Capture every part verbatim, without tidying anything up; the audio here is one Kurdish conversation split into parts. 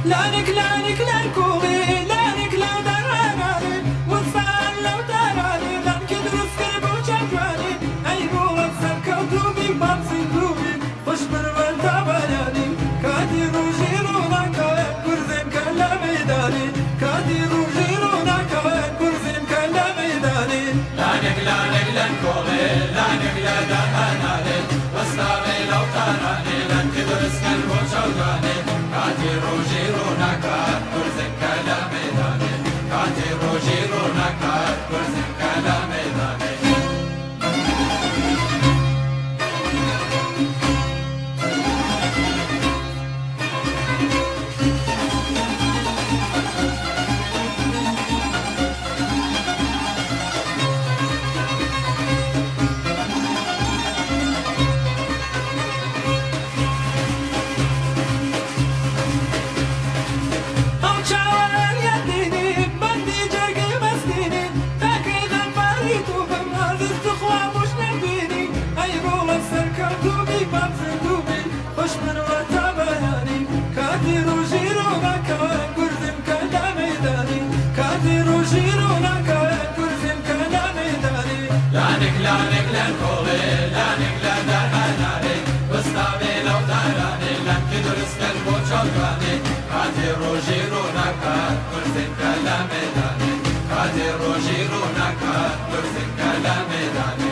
Lanik, lanik, lankolê, lanik, law darananê, westan law daranê, lankê dirust kir bo çaw canê, ey rola serkewtû bî, bam zindû bî, xweş bin we tabayanî, katî rojî ronaka, gurzên kele meydanê, katî rojî ronaka, gurzên kele meydanê. Lanik, lanik, lenkolê, lanik, le darananê, westavê law daranê, lankê dirust kir bo çaw canê, katî rojî ronaka, gurzên kele meydanê, katî rojî ronaka, gurzên kele meydanê. Ew çawa Eryadînî, bendî cergê mestînî, pekê xemparî tu bim, aziz tu xwe mûş nebînî, ey rola serkewtû bî, bam zindû bî, xweş bin we tabayanî, katî rojî ronaka, gurzên kele meydanî, katî rojî ronaka, gurzên kele meydanî. Lanik, lanik, lenkolê, lanik, le darananê, westavê law daranê, lankê dirust kir bo çaw canê, katî rojî ronaka, gurzên kele meydanê, katî rojî ronaka, gurzên kele meydanê.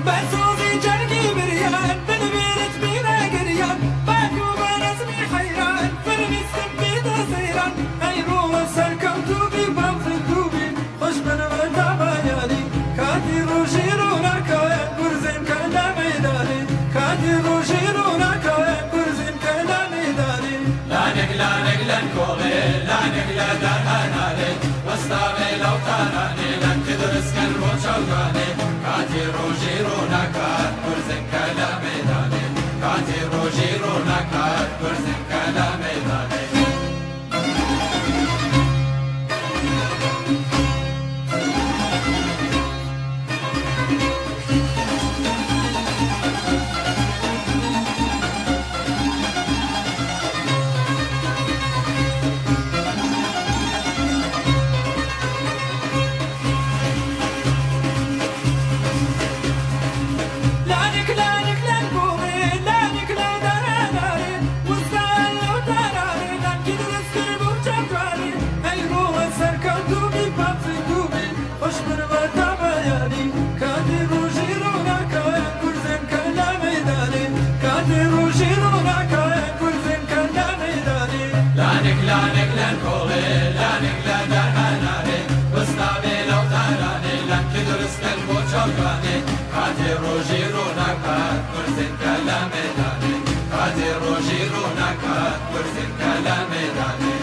Be sozî cergî biryan, binivîrit bîne giryan, bak û be rezmî heyran, firmî skin bî de seyran, ey rola serkewtû bî, bam zindû bî, xweş bin we tabayanî, katî rojî ronaka, gurzên kele meydanê, katî rojî ronaka, gurzên kele meydanê. Lanik, lanik, lenkolê, lanik, le darananê, westavê law daranê, lankê dirust kir bo çaw canê, katî rojî ronaka, gurzên kele meydanê, katî rojî ronaka, gurzên kele meydanê. Lanik, lanik, lenkolê, lanik, law darananê, westan law daranê, lankê dirust kir bo çaw canê, ey rola serkewtû bî, bam zindû bî, xweş bin we tabayanî, katî rojî ronaka, gurzên kele meydanê, katî rojî ronaka, gurzên kele meydanê. Lanik, lanik, lenkolê, lanik, le darananê, westavê law daranê, lankê dirust kir bo çaw canê, katî rojî ronaka, gurzên kele meydanê, katî rojî ronaka, gurzên kele meydanê.